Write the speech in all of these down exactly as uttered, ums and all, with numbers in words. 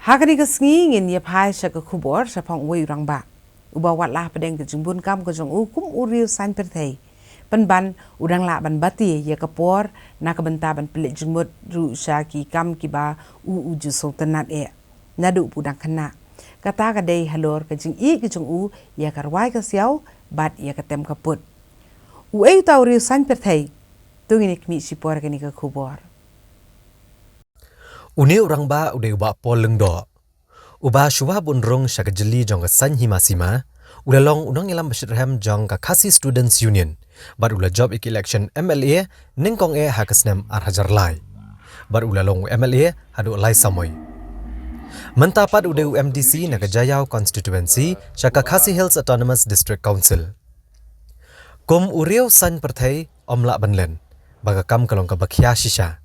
Ha kane ka sngi ngin ïa phai sha ka khubor shaphang uwei u rangbah uba watla hapdeng ka jingbun kam ka jong u kum u riew saiñ pyrthei. Pynban u dang lah ban bati ïa ka por na ka bynta ban pynleit jingmut ruh sha ki kam kiba u u ju sngewtynnat eh. Naduh ba u dang khynnah. Kata ka dei halor ka jingïeit ka jong u ïa ka rwai ka siaw bad ïa ka tem ka put. Uei uta u riew saiñ pyrthei? To ngin ïa khmih shipor kane ka khubor. Une u rangbah u dei u Bah Paul Lyngdoh. Uba shuwa ba un rung sha ka jylli jong ka saiñ hima sima, u la long u nongïalam ba shitrhem jong ka Khasi Students Union bad u la jop ïa ka election M L A nyngkong eh ha ka snem ar hajar lai. Bad u la long u M L A haduh lai samoi. Mynta pat u dei u M D C na ka Jaïaw constituency sha ka Khasi Hills Autonomous District Council. Kum u riew saiñ pyrthei, ym lah ban len ba ka kam ka long kaba khia shisha.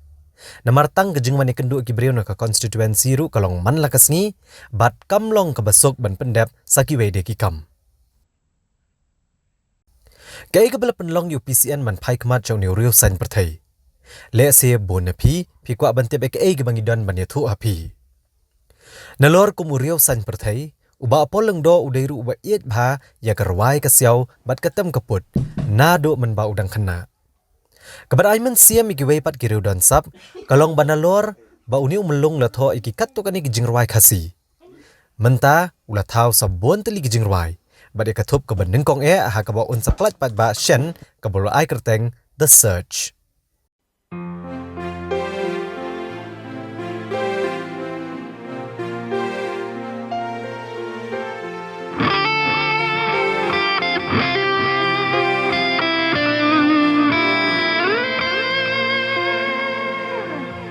Namar tang ka jingwan ïakynduh ki briew na ka constituency ruh ka long man la ka sngi bad kam long kaba suk ban pyndep sa kiwei de ki kam. Kaei kaba la pynlong ïa u P C N ban phai khmat sha une u riew saiñ pyrthei? Lehse bun na phi phi kwah ban tip ïa kaei kaba ngi don ban ïathuh ha phi. Nalor kum u riew saiñ pyrthei, u Bah Paul Lyngdoh u dei ruh uba ïeit bha ïa ka rwai ka siaw bad ka tem ka put naduh mynba u dang khynnah. Kaba ai mynsiem ïa kiwei pat ki riew don sap ka long ba nalor ba une u myllung la thoh ïa ki katto katne ki jingrwai Khasi. Mynta u la thaw sa bun tylli ki jingrwai bad ïa ka thup kaba nyngkong eh ha kaba un sa khlaiñ paidbah shen kaba la ai kyrteng The Search.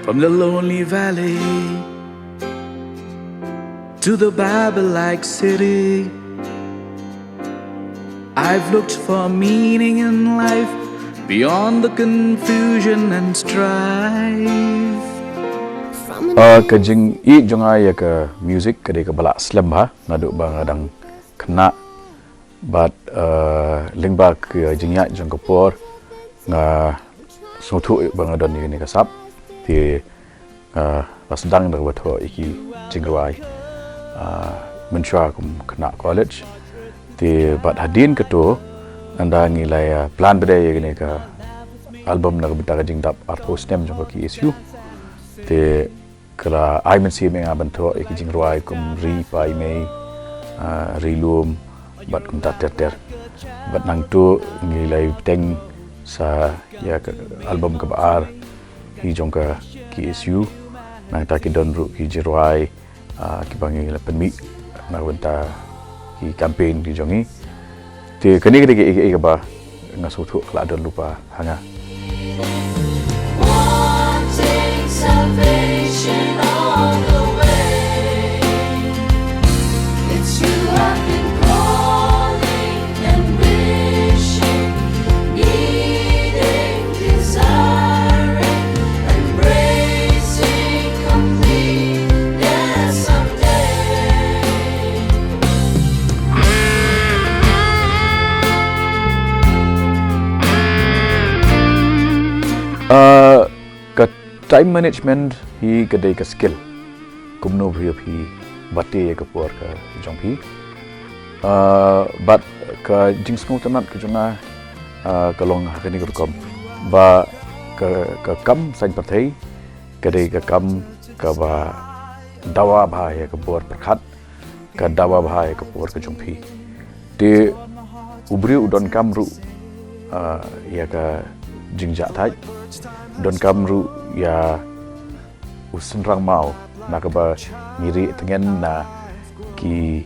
From the lonely valley to the Babel-like city, I've looked for meaning in life beyond the confusion and strife. Ah, ka jingïeit jong nga ïa ka music ka dei kaba la slem bha naduh ba nga dang khynnah. Bad, eh, lyngba ka jingïaid jong ka por nga sngewthuh ba nga don ïa kane ka sap. Te, eh, nga la sdang da kaba thoh ïa ki jingrwai, eh, mynshuwa kum khynnah college. Te bad hadien kato, ynda ngi la ïa plan bad ïa kane ka album na ka bynta ka jingdap arphew snem jong ka K S U. Te ka la ai mynsiem ïa nga ban thoh ïa ki jingrwai kum Ri Pai Mei, ah, Ri Lum, bad kumta ter ter. Bad nangta ngi la ïa bteng sa ïa ka album kaba ar hi jong ka K S U. Nangta ki don ruh ki jingrwai, ah, kiba ngi la pynmih na ka bynta ki campaign ki jong ngi. Te kane ka dei kaei kaei kaba nga sngewthuh ka la don lypa ha nga. Wanting salvation all the way. It's you I've been calling and wishing, needing, desiring, embracing completeness someday. Ah, ka time management hi ka dei ka skill. Kumno phi, phi bate ïa ka por ka jong phi. Ah, bad ka jingsngewtynnat ka jong nga, ah, ka long ha kane ka rukom ba ka, ka kam saiñ pyrthei ka dei ka kam kaba dawa bha ïa ka por pyrkhat, ka dawa bha ïa ka por ka jong phi. Te u briew u donkam ruh, ah, ïa ka jingjahthait, donkam ruh ïa u synrang maw na kaba ngi rieh tngen na kiei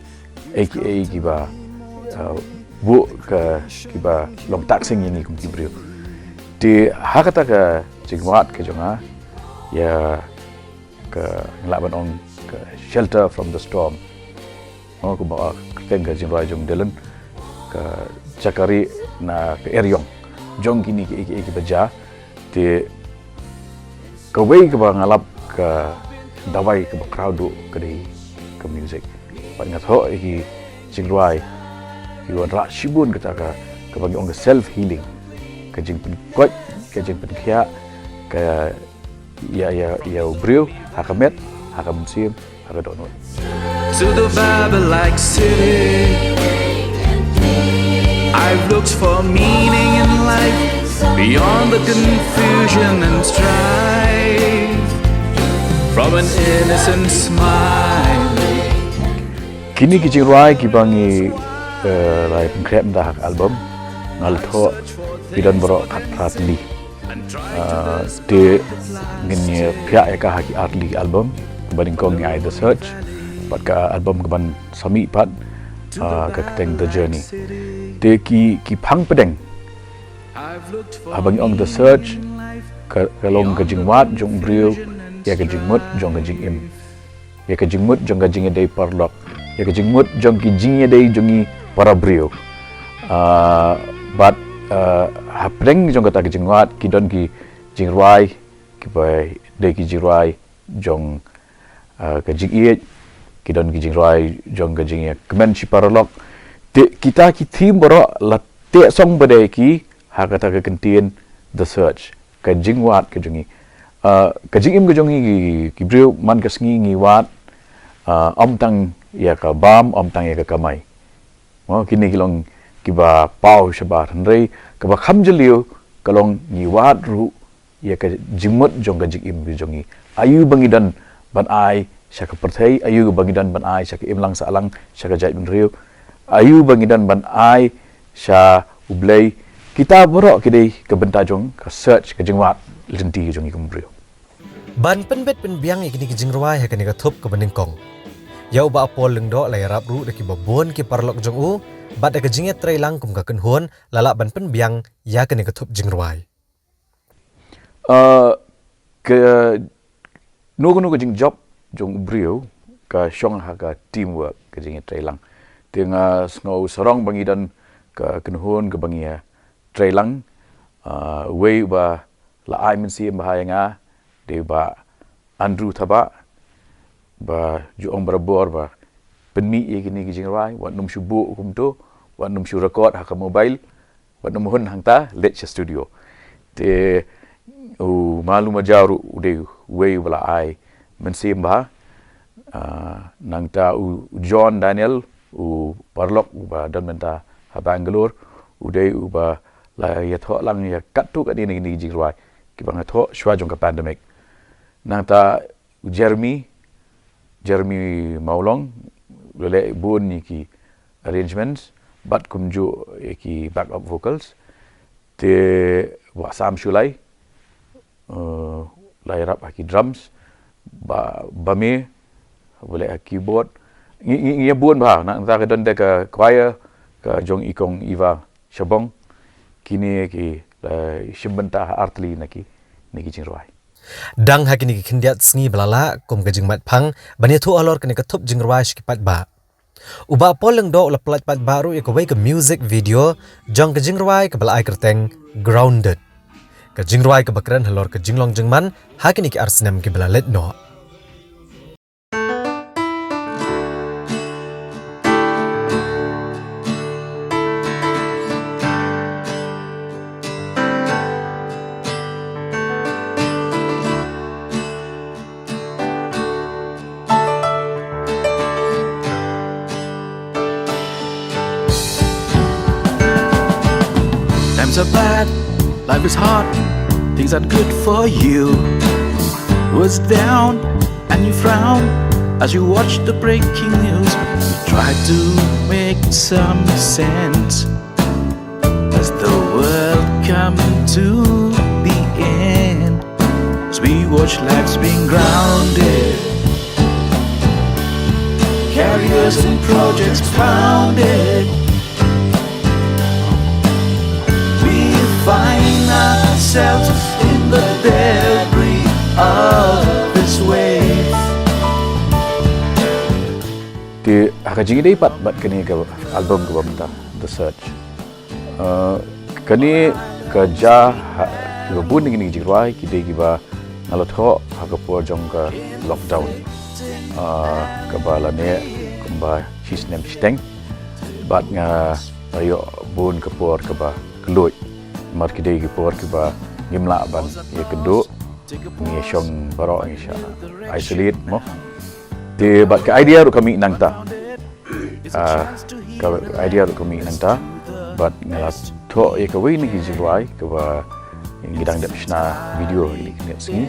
kiei kiba, ah, buh ka kiba long taksing ïa ngi kum ki briew. Te ha kata ka jingwad ka jong nga ïa ka ngi lah ban ong ka shelter from the storm. Oh, kumba kyrteng ka jingrwai jong Dylan, ka jaka rieh na ka eriong jong kine kiei kiei kiba jia. Te kawei kaba nga lap ka dawai kaba khraw duh ka dei ka music. Bad nga thoh ïa ki jingrwai ki wanrah shibun kata ka, kaba ngi ong ka self healing, ka jingpynkoit, ka jingpynkhiah ka ïa, ïa, ïa u briew ha ka met, ha ka mynsiem, Ka dohnud. To the Babylon city, I've looked for meaning in life beyond the confusion and strife. From an innocent smile. Kine ki jingrwai kiba ngi, eh, la pynkhreh mynta ha ka album, nga la thoh ki don baroh khatphra tylli. Ah, te ngin ïa pynïaid ïa ka ha ki artylli ki album, kaba nyngkong ngi ai The Search, bad ka album kaban sa mih pat, ah, ka kyrteng The Journey. Te ki, ki phang pdeng haba ngi ong The Search, ka, ka long ka jingwad jong u briew ïa ka jingmut jong ka jingim, ïa ka jingmut jong ka jingïadei paralok, ïa ka jingmut jong ki jingïadei jong ngi para briew. Ah, bad, ah, hapdeng jong kata ka jingwad ki don ki jingrwai kiba dei ki jingrwai jong, ah, ka jingïeit, ki don ki jingrwai jong ka jingïakmen shi paralok. Te kita ki theme baroh la teh song pat ïa ki ha kata ka kyntien The Search, ka jingwad ka jong ngi. Ah, ka jingim ka jong ngi ki, ki briew man ka sngi ngi wad, ah, ym tang ïa ka bam, ym tang ïa ka kamai. Mo, kine ki long kiba paw shabar, hynrei kaba kham jylliew ka long ngi wad ruh ïa ka jingmut jong ka jingim ka jong ngi. Aïu ba ngi don ban ai sha ka pyrthei, aïu ba ngi don ban ai sha ka imlang sahlang, sha ka jaitbynriew, aïu ba ngi don ban ai sha U Blei. Kita baroh ki dei ka bynta jong ka search, ka jingwad lynti ka jong ngi kum u briew. Ban pynbit pynbiang ïa kine ki jingrwai ha kane ka thup kaba nyngkong, ïa u Bah Paul Lyngdoh la ïarap ruh da kiba bun ki paralok jong u, bad da ka jingïatreilang kum ka kynhun la lah ban pynbiang ïa kane ka thup jingrwai. Ah, kano kano ka jingjop jong u briew ka shong ha ka teamwork, ka jingïatreilang. Te nga sngew sarong ba ngi don ka kynhun kaba ngi ïatreilang, ah, uwei uba la ai mynsiem bha ïa nga, dei u Bah Andrew Thabah, ba ju ong barabor ba pynmih ïa kine ki jingrwai, wat nym shu buh kumto, wat nym shu record ha ka mobile, wat nym hun hangta, leit sha studio. Te u Malu Majaw ruh u dei uwei uba la ai mynsiem bha. Ah, nangta u John Daniel, u paralok uba don mynta ha Bangalore, u dei uba la ïathoh lang ïa katto katne na kine ki jingrwai kiba nga thoh shuwa jong ka pandemic. Nangta u Jeremy, Jeremy Mawlong, u la leh bun ïa ki arrangements, bad kumjuh ïa ki backup vocals. Te Bah Sam Shullai, eh, la ïarap ha ki drums, Bah, Bah Me, u la leh ha keyboard. Ngi, ngi, ngi ïa bun bha, nangta ka don de ka choir, ka jong i Kong Eva Shabong, kine ki la shim bynta ha artylli na ki, na ki jingrwai. Dang ha kine ki khyndiat sngi ba la lah, kum ka jingmat phang ban ïathuh halor kane ka thup jingrwai sha ki paidbah, u Bah Paul Lyngdoh u la pynlait paidbah ruh ïa kawei ka music video jong ka jingrwai kaba la ai kyrteng Grounded, ka jingrwai kaba kren halor ka jinglong jingman ha kine ki ar snem kiba la leit noh. Times are bad, life is hard, things aren't good for you. Was down and you frown as you watch the breaking news. You try to make some sense as the world come to the end. As we watch lives being grounded, careers and projects pounded, we find ourselves in the debris of this wave. Te ha ka jingïadei pat bad kane ka album kaba mynta, The Search. Uh, kane ka jia ha kiba bun na kine ki jingrwai ki dei kiba nga la thoh ha ka por jong ka lockdown, uh, kaba la neh kumba shi snem shiteng. Bad nga la ïoh bun ka por kaba kylluid, namar ki dei ki por kiba ngim lah ban ïakynduh, ngi shong baroh, ngi shah isolate mo. Te bad ka idea ruh ka mih nangta. Ah, ka idea ruh ka mih nangta. Bad nga la thoh ïa kawei na ki jingrwai kaba ngi dang dep shna video ïa kane ka sngi.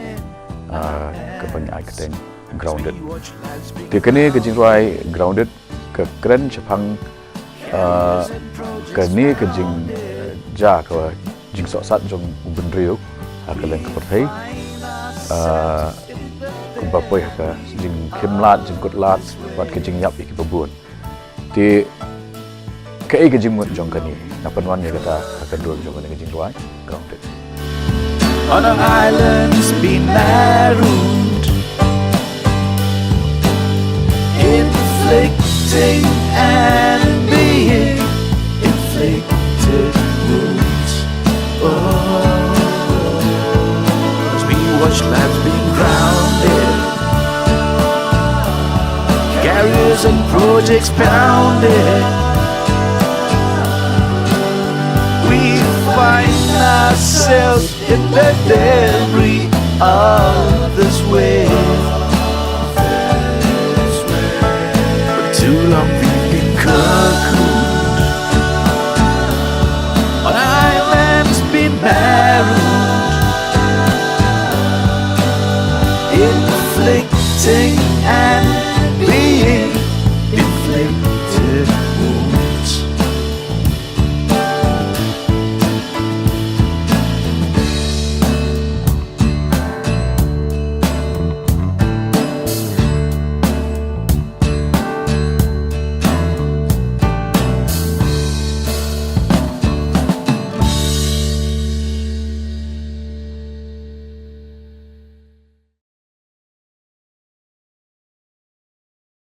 Ah, kaba ngi ai kyrteng Grounded. Te kane ka jingrwai Grounded ka kren shaphang, ah, kane ka jing, eh, ja ka jingsohsat jong u bynriew ha ka lyngkha pyrthei. Ah, kaba poi ha ka jingkhim lad, jingkut lad, bad ka jingïap ïa kiba bun. Te kaei ka jingmut jong kane, nga pynwan ïa kata ha ka dur jong kane ka jingrwai Grounded. On an island be marooned, inflicting and being inflicted wounds. Oh, as we watch lives being grounded, carriers and projects pounded, we find ourselves in the debris of this wave. For too long